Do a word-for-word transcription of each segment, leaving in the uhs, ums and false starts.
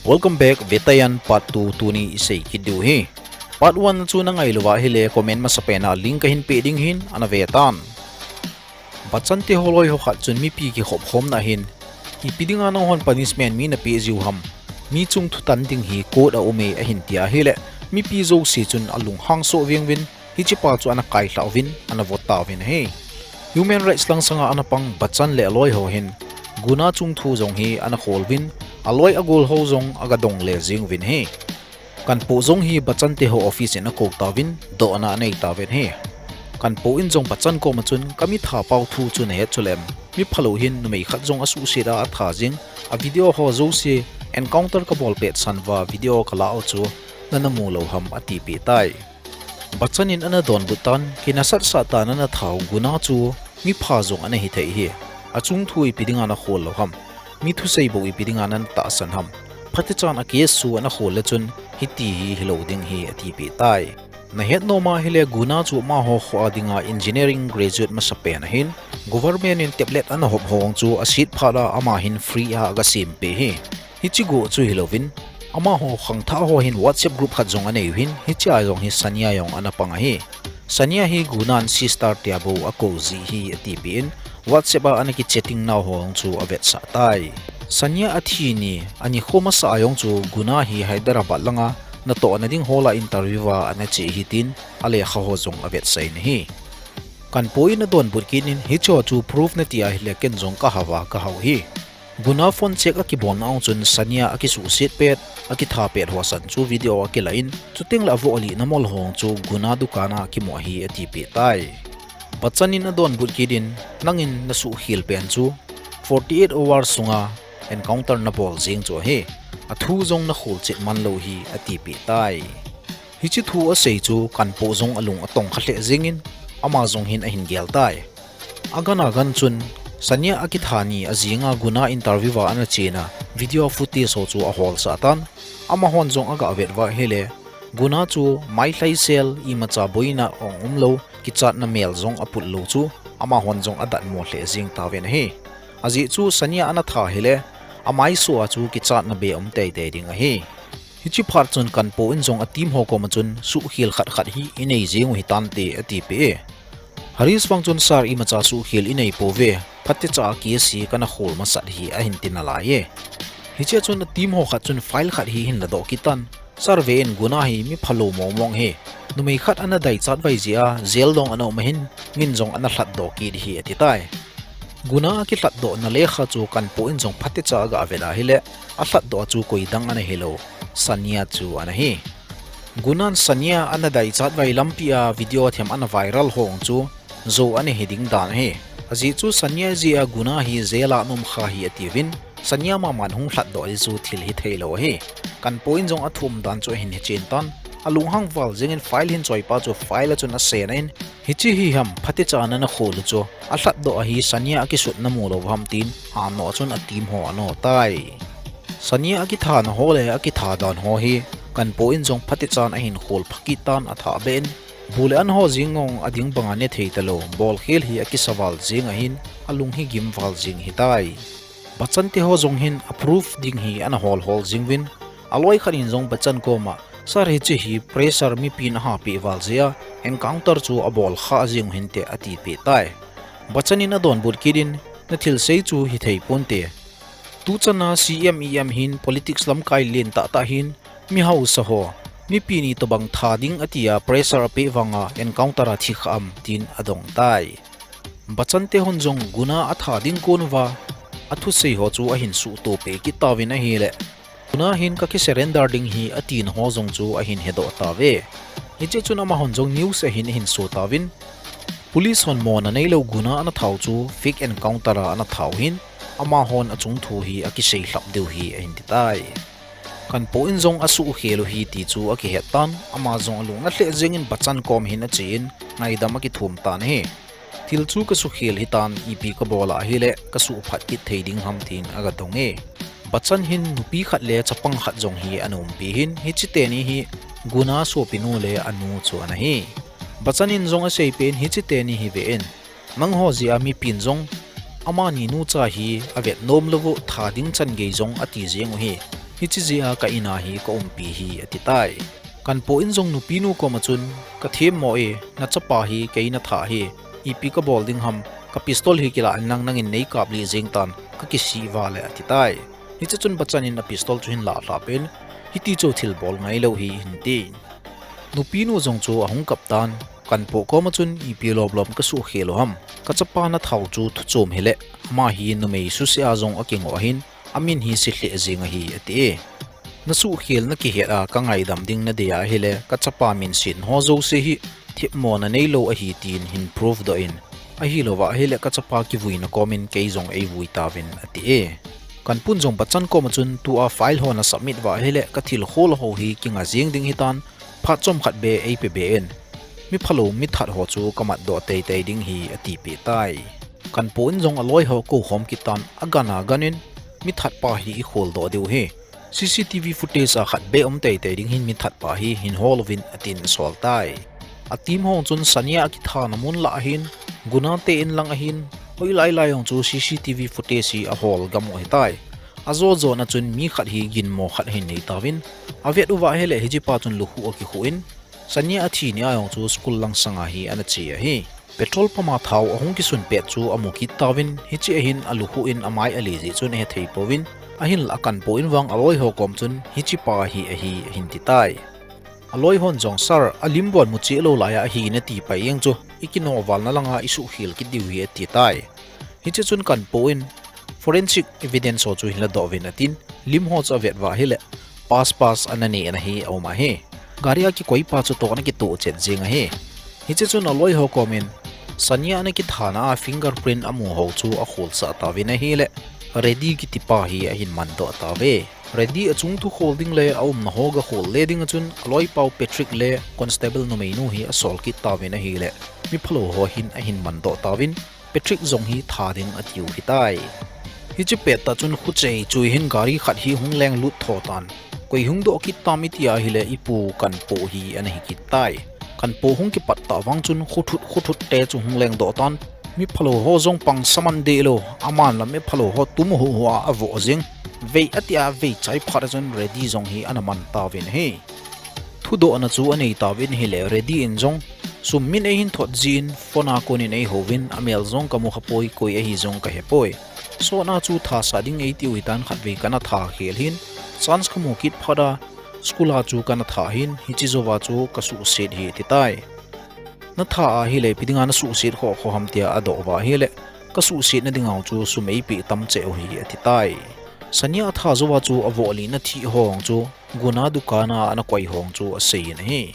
Welcome back, Vetayan Part two tuni isei kit diu ahi. Part one chu na ngai lou va ahile comment masapen a link kahin pe ding ahin ana ve tan. Bachchan te ho loi ho khat chun mipi kikhop khomna hin, ipi dinga nanghon punishment mi na pe jiu ham, mi chung thutan ding hi court a um e ahin ti ahile, mipi jouse chun alunghang soh veng uvin, hiche pa chu ana kailhah uvin, ana vot tauvin ahi. Human rights langsanga ana pang Bachchan le aloi ho hin, Guna chung thu jong hi ana khol uvin, aloi agol ho jong aga dong le jing uvin ahi. Kanpo jong hi Bachchan te ho office in akou tauvin, dohna anei tauvin ahi. Kanpo in jong Bachchan koma chun, ka mi tha pau thu chu na het chu lem, mi phalou hin numei khat jong asuhset a atha jing, a video ho jouse, encounter ka bol pet san uva video ka la u chu, na na mu lou ham ati peh tai. Bachchan in ana donbut tan, kinasat sah tah in ana tha u Guna chu mipha jong ana hi thei ahi. Achung thu ipi dinga na khol lou ham. Mi thusei bou ipi dinga na na tahsan ham. Phatechan a case chu ana khol le chun hiti hi hilou ding ahi ati peh tai. Na het nom a ahile Guna chu amaho kho a dinga engineering graduate masapen ahin, government in tablet ana hop ho chu aset phat a ama hin free a aga sem peh ahi. Hiche go chu hilouvin, amaho khangthah ho hin WhatsApp group khat jong anei u ahin, hiche a jong hi Sania jong ana pang ahi. Sania hi Guna'n sister tia bou akou ji ahi ati peh in, WhatsApp a ana kichatting nau ho jong chu avetsah tai. Sania athi ni, ani kho masa a jong chu Guna hi Hyderabad langa natohna ding hall a interview a ana che ahi tin, alekha ho jong avetsah in ahi. Kanpo in adonbut kit in, hiche ho chu proof nati ahile ken jong kahao a kahao ahi. Guna phone check akibolna a chun Sania akisuhset pet, akitha pet ho san chu video akilah in, chuteng le avoh alihna mol ho chu Guna dukan a kimu ahi ati peh tai. Bachchan in adonbut kit in, nangin na suhkhel pen chu forty-eight hours sunga encounter na bol jeng chu ahi. Athu jong na khol chet man lou ahi ati peh tai. Hiche thu asei chu Kanpo jong alung atong kha lheh jeng in, ama jong hin ahin gel tai. Agan agan chun, Sania akitha ni ajing a Guna interview a ana chena video footage ho chu aholsah tan, amahon jong aga vet uva ahile, Guna chu mailhai sel imacha boina ong umlou, kichatna mel jong aput lou chu, amahon jong adatmo lheh jeng tauvin ahi. Ajeh chu Sania ana tha ahile, amaiso a chu kichatna bei um teitei ding ahi. Hiche phat chun Kanpo in jong a team ho koma chun suhkhel khat khat hi inei jeng u hitante ati peh e. Harish vang chun sir imacha suhkhel inei pouve, phatecha a case hi kana khol masat ahi ahin ti nalai e. Hiche a chun a team ho khat chun file khat hi ahin ladoh kit tan. Sir ve in Guna hi mi phalou mong mong ahi. Numei khat ana daichat vai jeh a, jail dong ana um ahin, min jong ana lhatdoh kit ahi ati tai. Guna akilhatdohna lekha chu Kanpo in jong phatecha aga vet ahile, alhatdoh a chu koi dang ana hilou, Sania chu ana hi. Guna'n Sania ana daichat vai lampi a video them ana viral ho chu, jou ana hi ding dan ahi. Ajeh chu Sania jeh a Guna hi jail a ana um kha ahi atiuvin, Sania maman hung lhatdoh jeh chu thil hithei lou ahi. Kanpo in jong athum dan chu ahin hechen tan, alunghang val jeng in file hin choipa chu file a chun asen in, hiche hi ham phatecha a nana khol u chu, alhatdoh ahi Sania akisut namu lou ham tin, anoh chun a team ho ano tai. Sania akithana ho le akitha dan ho hi, Kanpo in jong phatechan ahin khol pha kit tan athah beh in, bu le an ho jeng jong ading banga ne thei talou, bolkhel hi akisa val jeng ahin, alung hi gim val jeng ahitai. Bachchan te ho jong hin a proof ding hi ana hol hol jeng uvin, aloi khat in jong Bachchan koma, sir hiche hi pressure mipin ahapeh val jeh a, encounter chu abol kha jeng u hinte ati peh tai. Bachchan in adonbut kit in, na thilsei chu hithei ponte. Tuchan a C M E M hin politics lamkai len tahtah hin, mi hausa ho, mipi ni tobang tha ding atia pressure apeh vanga encounter a thi kha am tin adong tai. Bachchan te hon jong Guna atha ding kon uva, athusei ho chu ahin suhto peh kit tauvin ahile, Guna hin ka kisurrender ding ahi atina ho jong chu ahin hedoh tauve. Hiche chun amahon jong news a hin ahin so tauvin, police hon mona neilou Guna ana thau chu fake encounter a ana thau hin, amahon achung thu hi akisei lhap diu ahi ahin ti tai. Kanpo in jong asuhkhel u ahi ti chu akihet tan, ama jong alung na lheh jeng in Bachchan kom hin ache in, ngaidam akithum tan ahi. Thil chu kasuhkhel hitan, ipi kabol a ahile, kasuhphat kit thei ding ham tin aga dong e. Bachchan hin nupi khat le chapang khat jong hi ana umpi hin, hiche teni hi Guna sopinu le anu chu ana hi. Bachchan in jong asei pen hiche teni hi ve in, nangho jeh a mipin jong amani nucha hi avet nom lou u, tha ding chan gei jong ati jeng u ahi. Hiche jeh a ka in a hi ka umpi hi, ati tai. Kanpo in jong nupi nu koma chun, ka themmo e, na chapa hi kei na tha hi, ipi ka bol ding ham, ka pistol hi kila in lang nangin nei kap lih jeng tan, ka kisih val e, ati tai. Hiche chun Bachchan in a pistol chu ahin lah lhah peh in, hiti chu thil bol ngai lou hi ahin ti. Nupi nu jong chu ahung kap tan, Kanpo koma chun ipi lom lom ka suhkhel u ham, ka chapa na tha u chu thu chom hile, ama hi numei suse a jong akingoh ahin, amin hi se lheh jeng ahi, ati e. Na suhkhel na kihet a ka ngaidam ding na dei a ahile, ka chapa min sen ho jouse hi themmo na neilou ahi tin hin proof doh in, ahilou va ahile ka chapa kivuina komin kei jong eivui tauvin, ati e. Kanpo in jong Bachchan koma chun tua file ho na submit va ahile ka thil khol ho hi kinga jeng ding hitan, phat chomkhat beh eipe beh in, mi phalou mi that ho chu ka matdoh teitei ding hi, ati peh tai. Kanpo in jong a loi ho akou khom kit tan, agan agan in, mi that pa hi i khol doh diu hi, C C T V footage a khat beh um teitei ding hin mi that pa hi hin hol uvin, atin asol tai. A team ho chun Sania akithana mun lah ahin, Guna te in lang ahin, hoilai lai jong chu C C T V footage hi ahol gam u ahitai. Ajo jo na chun mi khat hi ginmo khat ahin nei tauvin, avet uva ahile hiche pa chun lukhuh akikhuh in, Sania athi nia jong chu school lang sanga hi ana che ahi. Petrol pump a thao ahung kisun pet chu amu kit tauvin, hiche ahin alukhuh in amai ale jeh chun ahethei pouvin, ahinla Kanpo in vang a loi ho kom chun hiche pa hi ahi ahin ti tai. A loi hon jong, Sir, a lim bon mu cheh lou lai a ahi nati pai jeng chu, i kinoh val na langa i suhkhel kit diu hi, ati tai. Hiche chun Kanpo in, forensic evidence ho chu hin ladoh uvin, atin, lim ho chu avet va ahile, pass pass ana nei ana hi aum ahi. Gari a kikoi pa chu toh ana kitoh chet jeng ahi. Hiche chun a loi ho komin, Sania ana kithana a fingerprint amu ho chu akholsah tauvin ahile, Reddy kiti pa hi ahin mandoh tauve. Reddy achung thu khol ding le aumna ho ga khol le ding a chun a loipau Patrick le constable numei nu hi asol kit tauvin ahile, mi phalou ho hin ahin mandoh tauvin, Patrick jong hi that ding atiu hitai. Hiche pettah chun Khuchei chu hin gari khat hi hung leng lut tho tan. Koi hung doh kit tam iti ahile, i pu Kanpo hi ana hi kit tai. Kanpo hung kipat tah vang chun khuthut khuthut te chu hung leng doh tan. Mi phalou ho jong pang saman deh lou, aman la mi phalou ho tum hu hu a avoh jeng. Vei ati a vei chai phat a chun Reddy jong hi ana man tauvin ahi. Thudohna chu anei tauvin ahile, Reddy in jong, sum min eihin thot jin, phone a konin eihouvin, amel jong kamu khapoi, koi ahi jong kahepoi. Sotna chu thasah ding eitiu hitan, khatvei kana tha khel hin, chance kamu kit phat a, school a chu kana tha hin, hiche jouva chu kasuhset hi, ati tai. Na tha ahile, ipi dinga nasuhset khoh khoh ham tia adoh uva ahile, kasuhsetna dinga chu sum eipeh tam cheh u hi, ati tai. Sania atha jouva chu avoh lih na thih ho chu, Guna dukan a ana koi ho chu asei in ahi.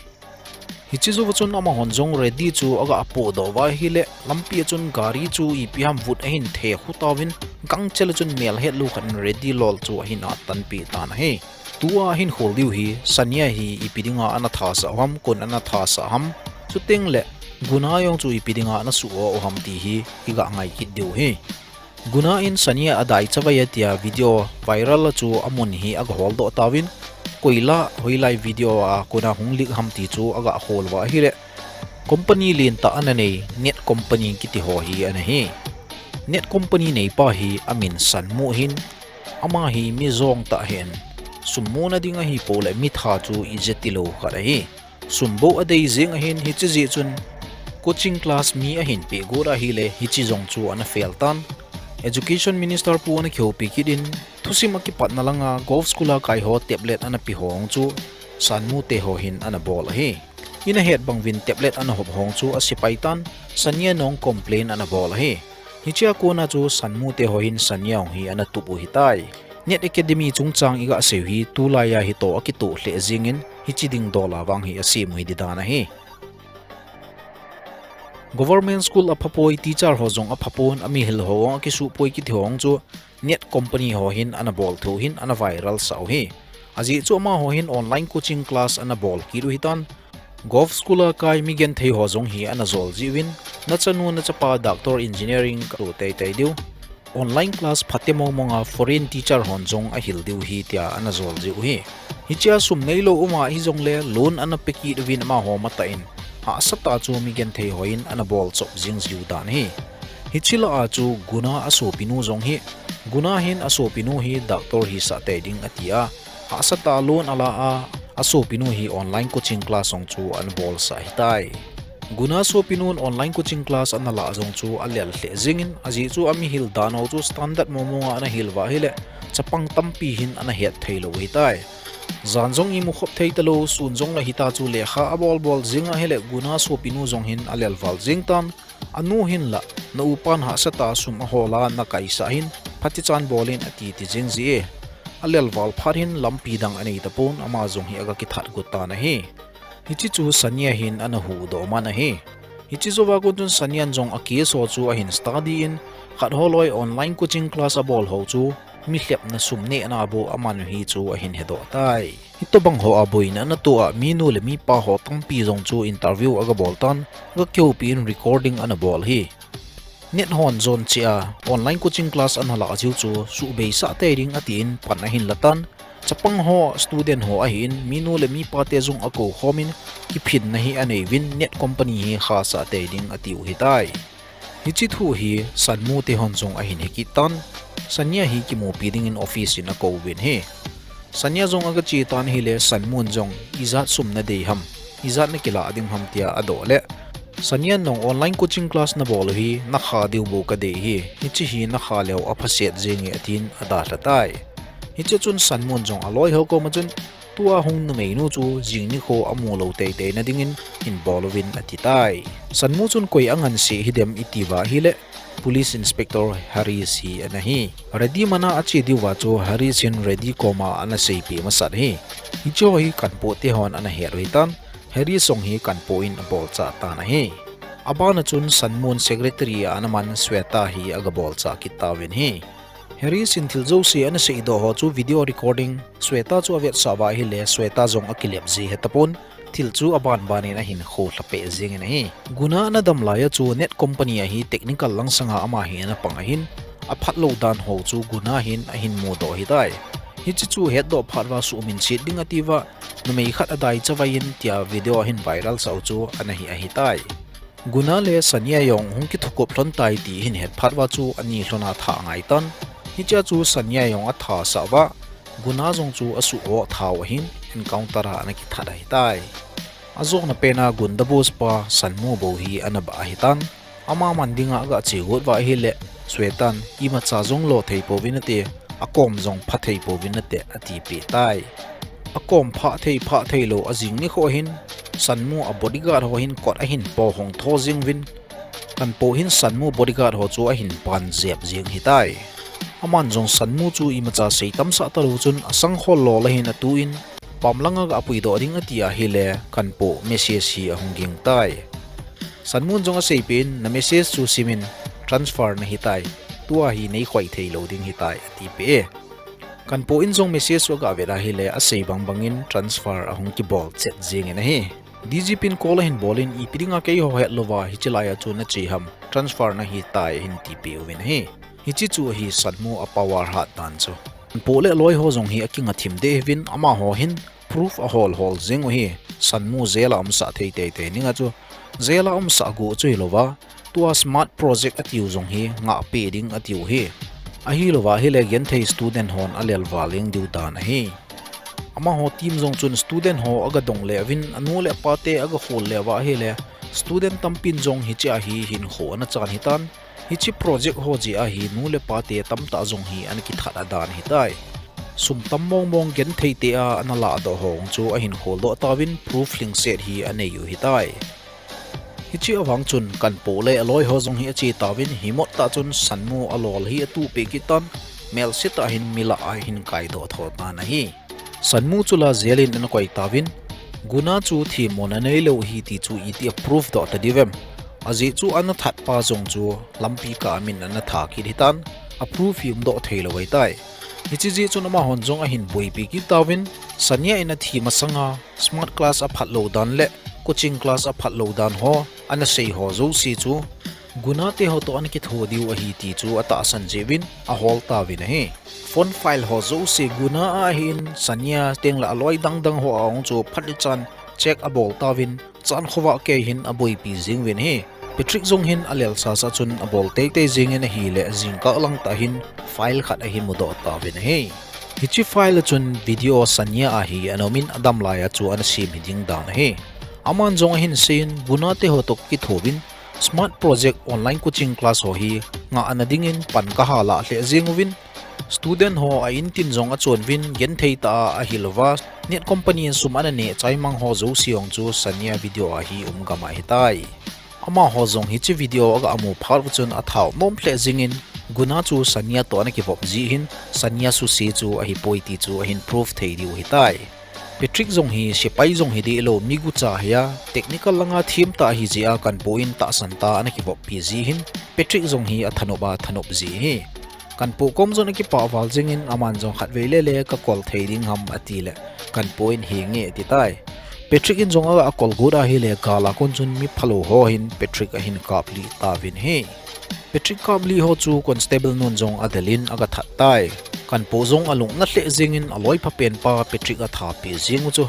Hiche jouva chun amahon jong Reddy chu aga apohdoh uva ahile, lampi a chun gari chu ipi ham vut ahin the khu tauvin, gangchel a chun melhetlou khat in Reddy lol chu ahin attanpeh tan ahi. Tua ahin khol diu hi, Sania hi ipi dinga ana thasah u ham, koin ana thasah ham, chuteng le Guna jong chu ipi dinga ana suh u ham ti hi, iga ngai kit diu hi. Guna in Sania adai chavai a tia video viral a chu amun hi aga holdoh tauvin, koila hoilai video a kona hung leak ham ti chu aga khol uva ahile, company lentah ana nei, Net Company kiti ho hi ana hi. Net Company neipa hi amin Sanmu ahin, ama hi mi jong tah ahin, sum muna ding ahipou le mi that chu ijat tilou khat ahi. Sum bou adei jeng ahin, hiche jeh chun coaching class mi ahin peh got ahile, hiche jong chu ana fail tan. Education Minister pu ana kihoupi kit in, thusim akipatna langa golf school a kai ho tablet ana pe ho chu Sanmu te ho hin ana bol ahi. Ina het bang uvin tablet ana hop ho chu asepai tan, Sania nong complain ana bol ahi. Hichea kona chu Sanmu te ho hin Sania jong hi ana tup u hitai. Net Academy chungchang iga seiu hi tulai a hitoh akitoh lheh jengin hiche ding dol a vang hi asem u hi ding dan ahi. Government school aphapoi, teacher ho jong aphapon, amihil ho jong akisuhpoi kiti ho chu Net Company ho hin ana bol thou hin ana viral sah u hi. Ajeh chu amaho hin online coaching class ana bol kit u hitan, golf school a kai mi genthei ho jong hi ana jol jiuvin, nachanu nachapa doctor engineering kalo teitei diu, online class phate mongmong a foreign teacher hon jong ahil diu hi tia ana jol jiu hi. Hichea sum neilou um ahijongle loan ana pe kit uvin amaho matah in, hahsatah a chu mi genthei ho in ana bol chop jing jiu dan hi. Hiche lah a chu Guna asopinu jong hi, Guna hin asopinu hi doctor hisah tei ding ati a, Hahsatah a loan ala a, asopinu hi online coaching class jong chu ana bolsah ahitai. Guna sopinun online coaching class ana lah jong chu alel lheh jingin, ajeh chu amihil dan ho chu standard mong mong a ana hil uva ahileh, chapang tampi hin ana het theilou ahitai. Jan jong imu khop thei talou, sun jong la hita chu lekha abol bol jing ahileh, Guna sopinu jong hin alel val jing tan. Anu hin la, na upan hahsatah a sum ahol a nakaisah hin, phatichan bol in ati ti jing jie. Alel val phat hin lampi dang anei tapon, ama jong hi aga kithat got tan ahi. Hiche chu Sania hin ana huhdoh man ahi. Hiche jouva kon chun Sanian jong a case ho chu ahin study in, khat ho loi online coaching class abol ho chu, mi lhepna sum nehna bou aman u hi chu ahin hedoh tai. Hitobang ho a boina ana toh a, minu le mipa ho tampi jong chu interview aga bol tan, aga kihoupi in recording ana bol hi. Net hon jon cheh a, online coaching class ana lah jiu chu, suhbeisah tei ding atin pan ahin la tan. Chapang ho, student ho ahin, minu le mipa te jong akou khom in, kiphinna hi anei uvin, net company hi khasah tei ding atiu ahitai. Hiche thu hi Sanmu te hon jong ahin he kit tan, Sania hi kimupi dingin office in akou uvin ahi. Sania jong aga che tan ahileh, Sanmun jong ijat sum nadei ham, ijat nakilah ding ham tia adoh leh, Sanian jong online coaching class nabol u hi nakha diu bou kadei ahi, hiche hi nakha leu aphaset jeng e atin adalha tai. Hiche chun Sanmun jong aloi ho koma chun, tua hung numeinu chu jing nikho amu lou tei tei na dingin hin bol uvin ati tai. Sanmu chun koi angansei hidem iti uva ahileh, Police Inspector Harris hi ana hi. Reddy mana ache diuva chu Harris hin Reddy koma ana seipeh masat ahi. Hiche ho hi Kanpoh te hon ana het u ahitan, Harris jong hi Kanpoh in abolchah tan ahi. Abana chun Sanmun secretary a ana man Sweta hi aga bolchah kit tauvin ahi. Harris in thil jouse ana seidoh ho chu video recording, Sweta chu avetsah uva ahileh, Sweta jong akilep ji ahi tapon, thil chu aban ban in ahin kholha peh jingin ahi. Guna ana dam lai a chu net company a hi technical langsang a ama hi ana pang ahin, aphatlou dan ho chu Guna hin ahin mudoh ahitai. Hiche chu hetdoh phat uva suhminset ding ati uva, numei khat adai chavai in tia video ahin viral sah u chu ana hi ahitai. Guna le Sania jong hung kithukop lhon tai ti ahin het phat uva chu ani lhon a tha angai tan. Hichea chu Sania jong atha sah uva, Guna jong chu asuh o thau ahin encounter a ana kithat ahitai. Ajona pen a gunda boss pa Sanmu bou hi ana bah ahitan. Ama man dinga aga che got uva ahileh, Swetan, imacha jong lo thei pouvin nate, akom jong pha thei pouvin nate, atipeh tai. Akom pha thei, pha thei lou, ajing nikho hin, Sanmu a bodyguard ho hin kot ahin po hong tho jing uvin, Kanpoh hin Sanmu bodyguard ho chu ahin pan jep jing ahitai. Aman jong Sanmu chu imacha sei tamsah talou chun asangkhol lol ahin atuh in, pam langa ga puidoh ding ati ahileh, Kanpoh message hi ahung ging tai. Sanmun jong aseipeh in, na message chu simin, transfer nahitai, tua hi neikhoi thei lou ding ahitai, atipeh e. Kanpoh in jong message chu aga vet ahileh, asei bang bangin transfer ahung kibol chet jingin ahi. D G P in call ahin bol in, ipi dinga keiho hetlouva hiche laiya chu nache ham, transfer nahitai ahin tipeh uvin ahi. Hiche chu ahi Sanmu a power hat dan chu. Kanpoh le aloi ho jong hi akinga thim deh uvin, amaho hin proof ahol hol jing u ahi. Sanmu jail a umsah thei teitei dinga chu, jail a umsah gu chu hilouva, tua smart project atiu jong hi ngahpeh ding atiu ahi. Ahilouva ahileh genthei student hon alelval jeng diu dan ahi. Amaho team jong chun student ho aga dong le uvin, anu le apate aga khol le uva ahileh, student tampin jong hichea hi hinkho ana chan ahitan. Hiche project ho jeh a hi nu le pate tamtah jong hi ana kithat a dan ahitai. Sum tam mong mong genthei tea ana lahdoh ho chu ahin kholdoh tauvin proof lhingset hi anei u ahitai. Hiche avang chun Kanpoh le aloi ho jong hi ache tauvin, himot tah chun Sanmu alol hi atuhpeh kit tan, melse tah hin mi lah a ahin kaidoh tho tan ahi. Sanmu chu la jail in ana koi tauvin, Guna chu themmona neilou ahi ti chu iti a proof doh tadiu vem. Ajeh chu ana thatpa jong chu lampi kah a min ana tha kit ahitan, a proof hi umdoh theilou ahitai. Hiche jeh chun amahon jong ahin boipi kit tauvin, Sania in athi masanga smart class aphatlou dan le coaching class aphatlou dan ho ana sei ho jouse chu Guna te ho toh ana kitho diu ahi ti chu atahsan jeh uvin ahol tauvin ahi. Phone file ho jouse Guna a ahin, Sania teng le aloi dang dang ho a jong chu phat le chan check abol tauvin, chan khovah kei hin aboipi jing uvin ahi. Patrick jong hin alel sasa chun abol teitei jingin ahileh, jingkah lang tah hin file khat ahin mudoh tauvin ahi. Hiche file a chun video Sania a hi ana um in, adam lai a chu ana sem hi ding dan ahi. Aman jong ahin seiyin, Guna te ho toh kithouvin, Smart Project online coaching class ho hi ngah ana dingin pan kaha lah lheh jeng uvin, student ho a intin jong achon uvin, genthei tah a ahil uva, net company in sum ana neh chai mang ho jouse jong chu Sania video a hi um gam ahitai. Amaho jong hiche video aga mu phat uva chun athao nom lheh jengin, Guna chu Sania toh ana kivop jeh hin, Sania suse chu ahipoi ti chu ahin prove thei diu ahitai. Patrick jong hi sepai jong hi deh lou, migucha hi a, technical langa them tah ahi jeh a, Kanpo in tahsan tah a ana kivop pi jeh hin, Patrick jong hi athanop a thanop ji ahi. Kanpo kom jong akipah val jengin, aman jong khatvei lele kakol thei ding ham ati le, Kanpo in henge ati tai. Patrick in jong aga kol got ahile, gal a kon chun mi phalou ho hin Patrick ahin kaplih tauvin ahi. Patrick kaplih ho chu constable nun jong adel in aga that tai. Kanpo jong alung ana lheh jengin, aloi phapen pa Patrick athat pi jeng u chu.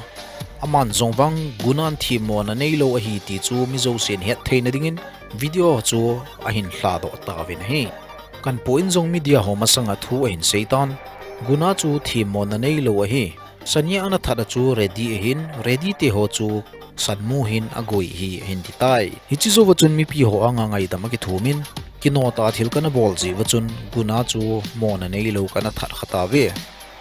Aman jong vang Gunan themmona neilou ahi ti chu mi jousen het theina dingin video chu ahin lhadoh tauvin ahi. Kanpo in jong media ho masanga thu ahin seitan, Guna chu themmona neilou ahi. Sania ana that a chu ready ahin, ready te ho chu Sanmu hin agoi ahi ahin ti tai. Hiche jouva chun mipi ho anga ngaidam akithum in, kino tah a thil kana bol jeh uva chun Guna chu mona neilou kana that kha tauve.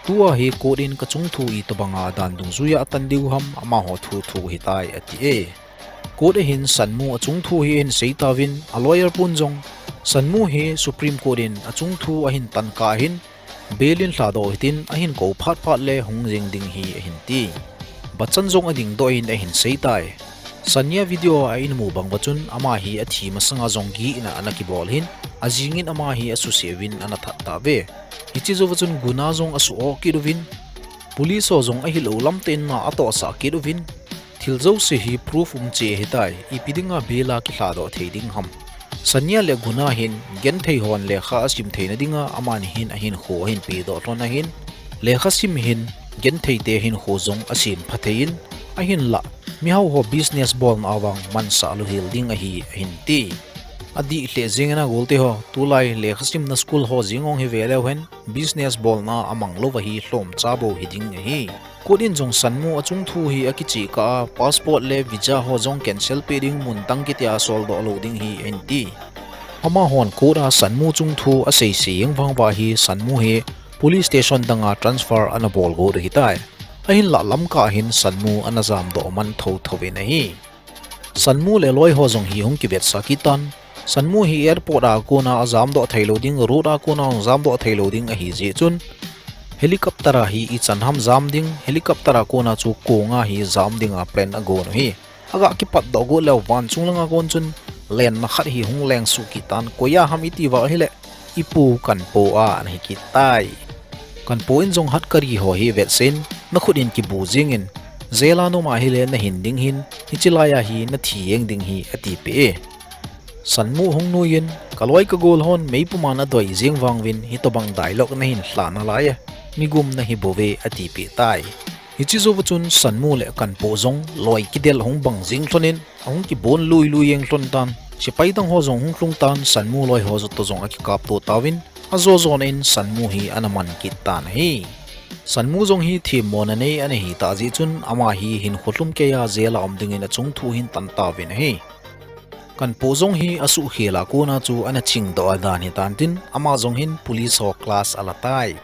Tua hi court in kachung thu itobanga dan dungjuia atan diu ham, amaho thu thu hitai ati e. Court a hin Sanmu achung thu hi ahin sei tauvin, a lawyer pun jong Sanmu hi Supreme Court in achung thu ahin tan kah ahin, bail in lhadoh hitin ahin kou phat phat le hung jeng ding ahi ahin ti. Bachchan jong adingdoh in ahin sei tai. Sania video a in mu bang uva chun ama hi athi masanga jong gihna ana kibol ahin, ajing in ama hi asuse uvin ana that tauve. Hiche jouva chun Guna jong asu-oh kit uvin, police ho jong ahil u lam tah in na atohsah kit uvin, thil jouse hi proof um cheh ahitai, ipi dinga bail a kilhadoh thei ding ham. Sania le Guna hin genthei hon lekha asim theina dinga amani hin ahinkho ahin pedoh lhon ahin, lekha sim hin genthei te hinkho jong asem pha thei in, ahinlah mihao ho business bolna a vang mansah louhel ding ahi ahin ti. Adih lheh jeng in a golte ho, tulai lekha simna school ho jeng ong hi ve leu hen, business bolna a amanglou ahi, lhomcha bou hiding ahi. Court in jong Sanmu achung thu hi akichih kah a, passport le visa ho jong cancel peh ding, mun dang kitia soldoh lou ding ahi ahin ti. Amahon court a Sanmu chung thu asei sei jeng vang uva hi Sanmu hi police station danga transfer ana bol got ahitai. Ahinlah Lamka hin Sanmu ana jamdoh man thotho in ahi. Sanmu le loi ho jong hi hung kivetsah kit tan. Sanmu hi airport a kona ajamdoh theilou ding, road a kona hung jamdoh theilou ding ahi jeh chun, helicopter a hi ichan ham jam ding, helicopter a kona chu konga hi jam dinga plan agon u ahi. Aga kipatdoh got leu vanchung langa kon chun lenna khat hi hung lengsuh kit tan, koiya ham iti uva ahile, ipu Kanpo a ana hi kit tai. Kanpo in jong Hatkari ho hi vetsah in, nakhut in kibu jeng in, jail a nom ahile nahin ding ahin, hiche laiya hi nathi jeng ding ahi atipeh e. Sanmu hung nuiyin, kaloi kagol hon meipum a nadoi jeng vang uvin hitobang dialogue nahin lha nalai e, migum nahi bouve atipeh tai. Hiche jouva chun Sanmu le Kanpo jong loi kidel hung bang jeng lhon in, ahung kibon lui lui jeng lhon tan. Sepai dang ho jong hung lhung tan, Sanmu loi ho jotoh jong akikapto tauvin, ajo jona in Sanmu hi ana man kit tan ahi. Sanmu jong hi themmona nei ana hitah jeh chun ama hi hinkho lhumkeiya jail a um dingin achung thu hin tan tauvin ahi. Kanpo jong hi asuhkhel a kona chu ana chingdoh a dan hitan tin, ama jong hin police ho class ala tai.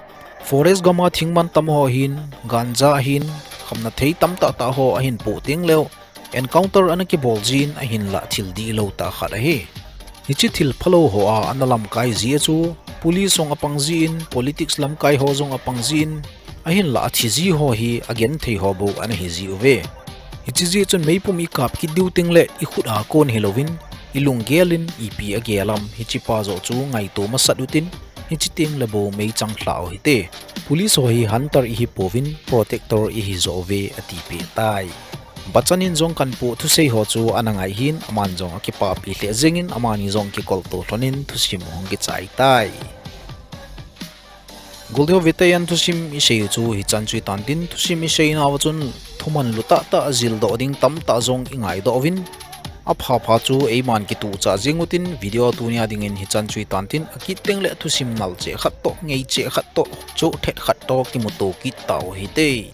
Forest gam a thingman tam ho hin, ganja hin, khamna thei tamtah tah ho ahin poh teng leu, encounter ana kibol jin ahinlah thil dihlou tah khat ahi. Hiche thil phalou ho a ana lamkai ji a chu, police jong apang jin, politics lamkai ho jong apang jin, ahinlah athi ji ho hi agenthei ho bou ana hi jiuve. Hiche jeh chun meipum ikap kit diu teng le ikhut a kon hilouvin, ilunggel in ipi agel am, hichepa joh chu ngaito masat utin, hiche teng le bou meichang lhah u hite. Police ho hi hunter ihi pouvin, protector ihi joh uve atipeh tai. Bachchan in jong Kanpo thusei ho chu ana ngai hin, aman jong akipapi lheh jeng in, amani jong kikolto lhon in thusim hung kichai tai. Golte ho, veteran thusim isei u chu hichan chu hitan tin, thusim isei nauva chun thumanlu tahtah jildoh ding tamtah jong ingaidoh uvin, Apha pha chu eiman kituhchah jing utin, video tunia dingin hichan chu hitan tin, akit tengle thusim nal cheh khat toh, ngei cheh khat toh, choh thet khat toh kimuto kit tau hite.